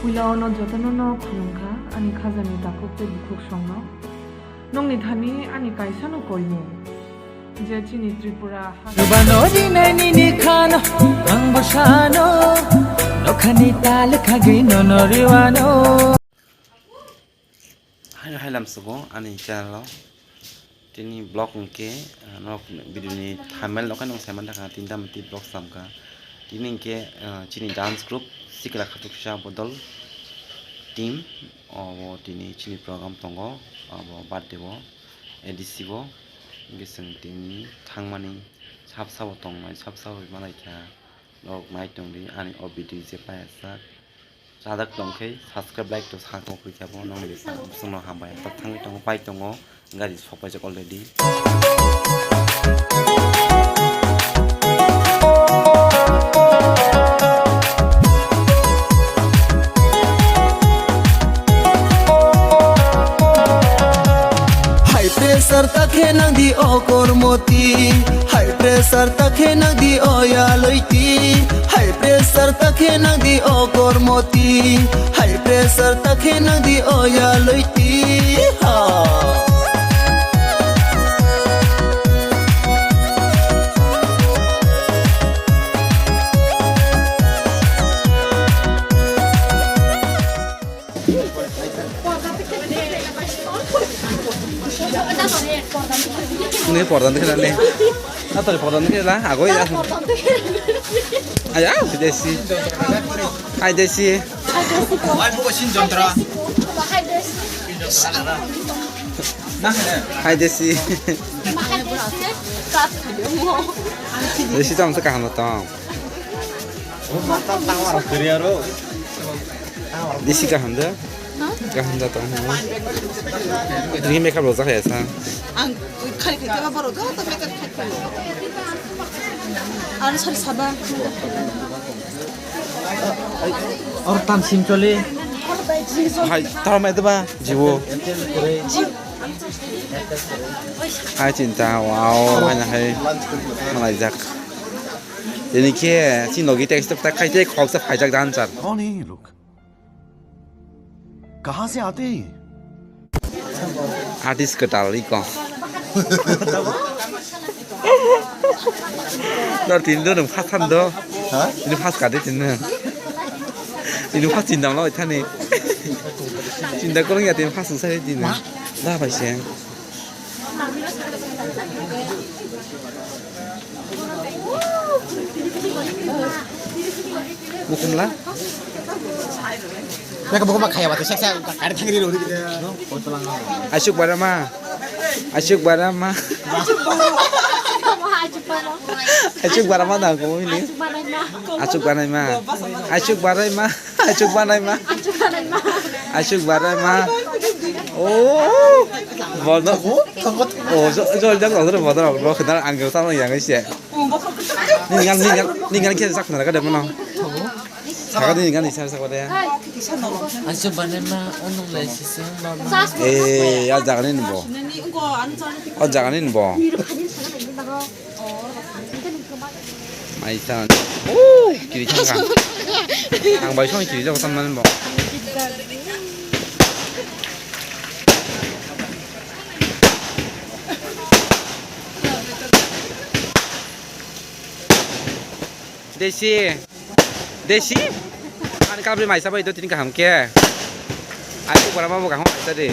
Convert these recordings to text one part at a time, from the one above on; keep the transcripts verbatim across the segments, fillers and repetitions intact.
Puila ono jotono no khulumkha, ani khajani takhuk tei bukhuk songno. Nokni thani ani kaisano koimung, je chini Tripura ha- Rubano rinai nini khano, ang bosano, nokhani tal khagwi nono riwano. Haino hailam sugo ani channel o. Tini vlog hwnkhe, ah, norok video ni thumbnail o khe nwng saiman thangkha, tinta mati vlog samkha. Tini hwnkhe, ah, chini dance group Sikla Khatuksa Bodol team, obo tini chini program tongo, obo birthday bo, A D C bo, hwnkhe chwng tini thangmani sab sabo tongmani sab sabo malaikha, norok nai tongdi ani o video je payajak. Chajak tongkhe subscribe, like to sakno khuikhe bo nongni bwsano hambai. Thangwi tongo, pai tongo, gari sokpaijak already. High pressure ta khe nang di o kormoti, high pressure ta khe nang di o yaloi ti, high pressure ta khe nang di o kormoti, high pressure ta khe nang di o yaloi ti ha. Ini porda ni kena ni. Apa porda ni kena? Aku ya. Ayo, desi. Hai desi. Hai buka sin jontra. Hai desi. Desi tong sa kaham tong. Desi kaham da? Kaham da tong. Ini makeup lo sa kaya sa. Ang khai khai kaba boro ga ta makeup khai khai. Ano sari saba. Or tan sim chole. Hai, tao mai da ba? Jibo. Hai chinta, wow, hai na hai. Malaijak. Tini khe, si nogi text tak khai te khok sa phaijak dan char. कौन है ये लोग? कहाँ से आते हैं ये? Artist kwtal iko. Dor tin do nung phas than do. Ha? Ini phas ka de tin nung. Ini phas tin dam lo thani. Chinta korong ya tin phas sa de tin. Da bai se. Mukhumla. Naka buku mak khaya batu seksa kari thangri ro. Asuk barama. Asuk barama. Asuk barama da ko ini. Asuk barama. Asuk barama. Asuk barama. Asuk barama. Oh. Bodo. Oh, jo jo jang lo bodo. Bo khna ang sa yang se. Ningan, ningan, ningan khe sak nara ka de mano. Saka ningan ni sar saka de. Aso banema onung lai sisi mama. Eh, ya jaga ni bo. O jaga ni bo. Mai san. Oh, kiri chang ka. Ang bai song kiri jaga tan man bo. Desi. Desi. Ani kabri maisa bai do tini kaham ke. Ani bara ma bo kaham maisa de.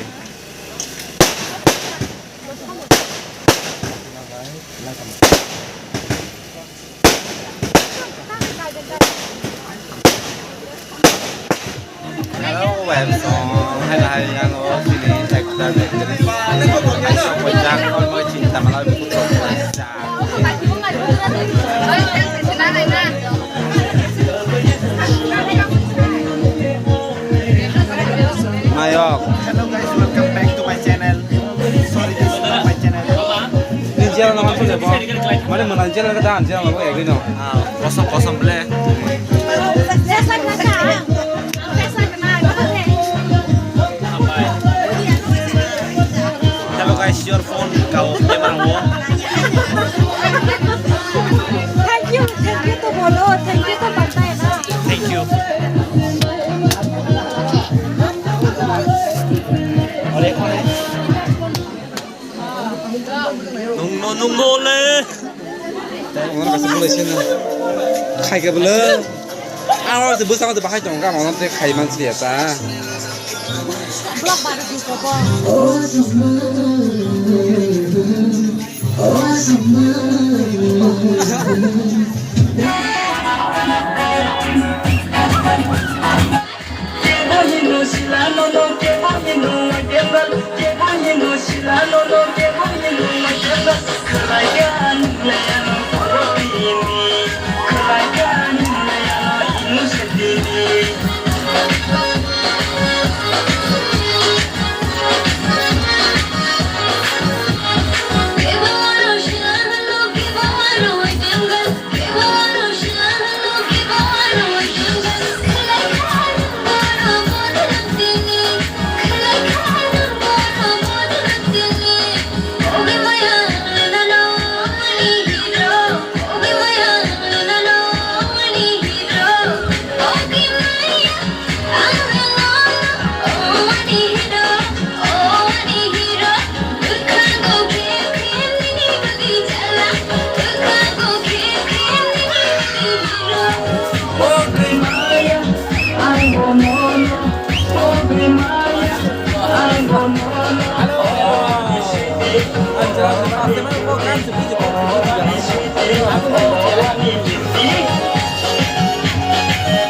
Hello, welcome. Hai, hai, yang, oh, sini, actor, actress. Aisha Pojak, oh, mo cinta malah puto. Mayok. Hello guys, welcome back to my channel. Sorry, this is not my channel. Ni jera no manso lebo. Mane mona jera ka dan jera lebo egi no. Ah, kosong kosong ble. Hello guys, your phone kau camera wo. Thank you, thank you to bolo, thank you to banta hai na. Thank you. Nungole. Tei omo kaisa bwlai sino. Khaikhe bwlai. Aro se bwskango se bahai tongo, gama ono tei khai man sliya ta.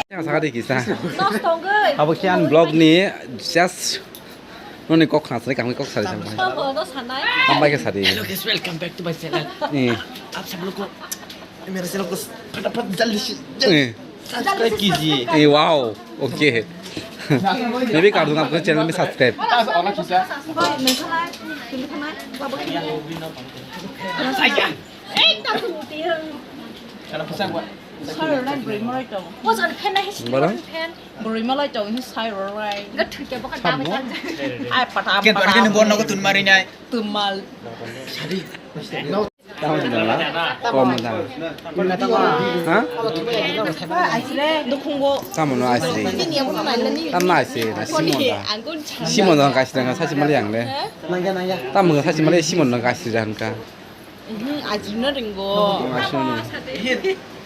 Yang sakari kisa. Nos tongoi. Abo khe ang vlog ni just noni kok khna sari, kangni kok sari sampai. Tamo no sanai. Tambai khe sari. Hello guys, welcome back to my channel. Eh. Aap sab log ko mere channel ko fatapat jaldi se Eh. Subscribe kijiye. Eh, wow. Okay. मैं भी कर दूंगा आपका channel में subscribe. Bora? Bwrwi malai tong hi sai rwrai. Ai pata pata. Ken bar ken bon nogo tun mari nai. Tumal. Tamo tamo la. Kom tamo. Ha? Dukhungo. Tamo no asri. Tamo no asri na Simon da. Simon da kasri da sasi mali ang le. Tamo kasri mali Simon da kasri da hangka. Mhm, ajino ringo.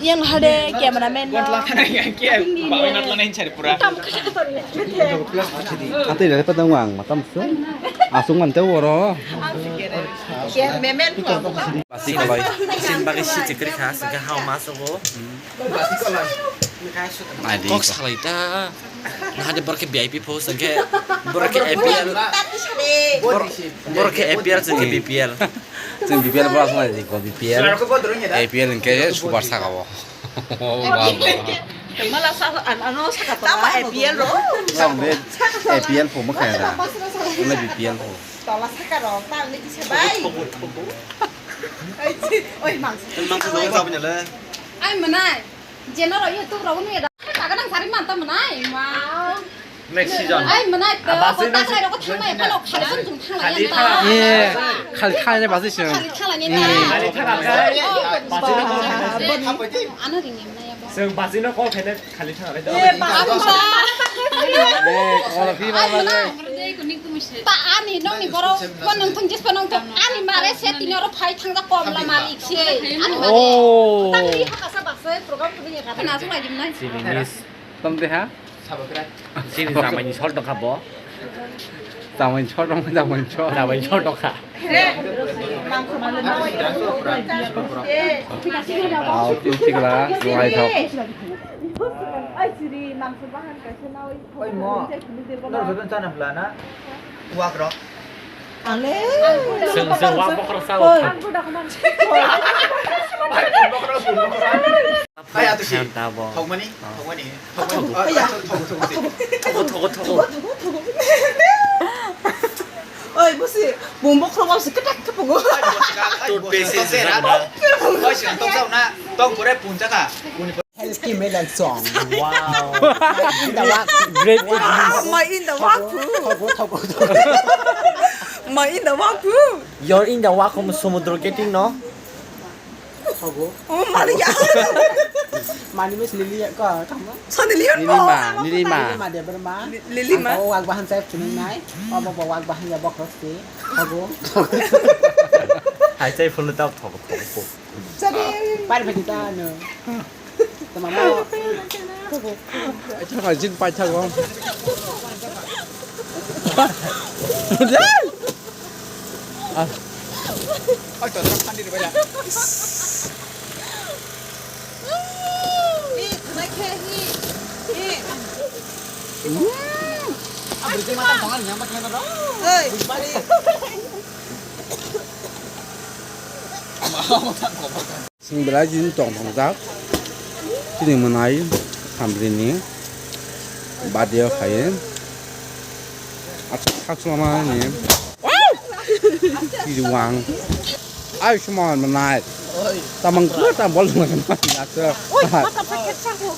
Yang hade cameraman no. Bawi not lana insari pura. Tam kata kata ni. Atei dale patang wang matam su. Asung man te woro. Cameraman. Basi kolai. Sin bagi si chikri kha singkha hao ma sogo. Kok salai ta. Nah, ada borok ke V I P post ke borok ke A P L. Borok ke A P L sing ke B P L. Sing B P L borok sing ke B P L. A P L ke super saka bo. Mala sa ano saka to. Tama A P L ro. Song de A P L po mo kaya da. Wala B P L po. Tola saka ro ta ni ti se bai. Oi mang. Mang sa ro sa ba le. Ai manai. Jeno ro YouTube ro nung ya da. Ka ka nang sari man ta manai. Ma. Next season. Ai manai to. Abasi ko ta nung sai ro ko thang nai ko khali sung thang lai ta. Ye, khali thang nai basi sung. Khali thang lai ta. Khali thang lai. Ano ring ya manai ya. Sung basi no ko phene khali thang lai. Ye, ba. Ye, ko phi ba ba. Ta ani nongni borok bo nongthong jispa nongthong ani mare se tini oro phai thangjak kom la malik se ani mare. Oh. Tangri hakasa baksa program kuding ya kata nasung lagi nai. Chini miss. Tom de ha? Chini jamai ni sol tongkha bo. Jamai ni sol tongkha, jamai ni sol. Jamai ni sol tongkha. Au, tu chikla, lai thok. Ai chiri mangso bahan kaisa nawi. Oi mo, nor joto chana phlana. Wak rok. Ale. Seng, seng, wak bokrok sao. Oi. Ai, atu si. Tabo. Thokmani, thokmani, thokmani. Thogo, thogo, thogo. Thogo, thogo, thogo. Oi, busi, bumbo khorok si ketek kepungo. Toothpaste si. Oi, si tong sao na, tong pore punja ka. Health scheme melan song. Wow. In the work. Great English. My in the work too. Thogo, thogo, thogo. My in the work too. You're in the work from Sumudro getting, no? Thogo. Oh, Maria. Mani mes Lily ka, kama? Sani Leon Nilima, Nilima. Nilima Debbarma. Lilima. Ang ko wak bahan saya chunai. Obo bo wak bahan ya bokrok si. Thogo. Ai chai phone tao thok thok. Pari pari ta no. Tama mo. Ai thang ai jin pai thang. Ah. Ai to thang ni ba ya. Sing belai jin tong tong jak. Chini mwnai sambreni badio khaye. Acha khakchwlama ni. Kiwang. Ai sumon mwnai. Tamang kru tam bol mwnai. Acha. Oi, mata paket sangko.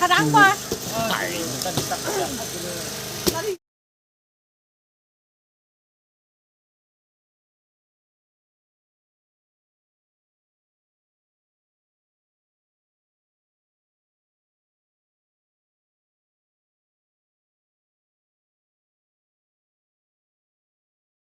Harang ba.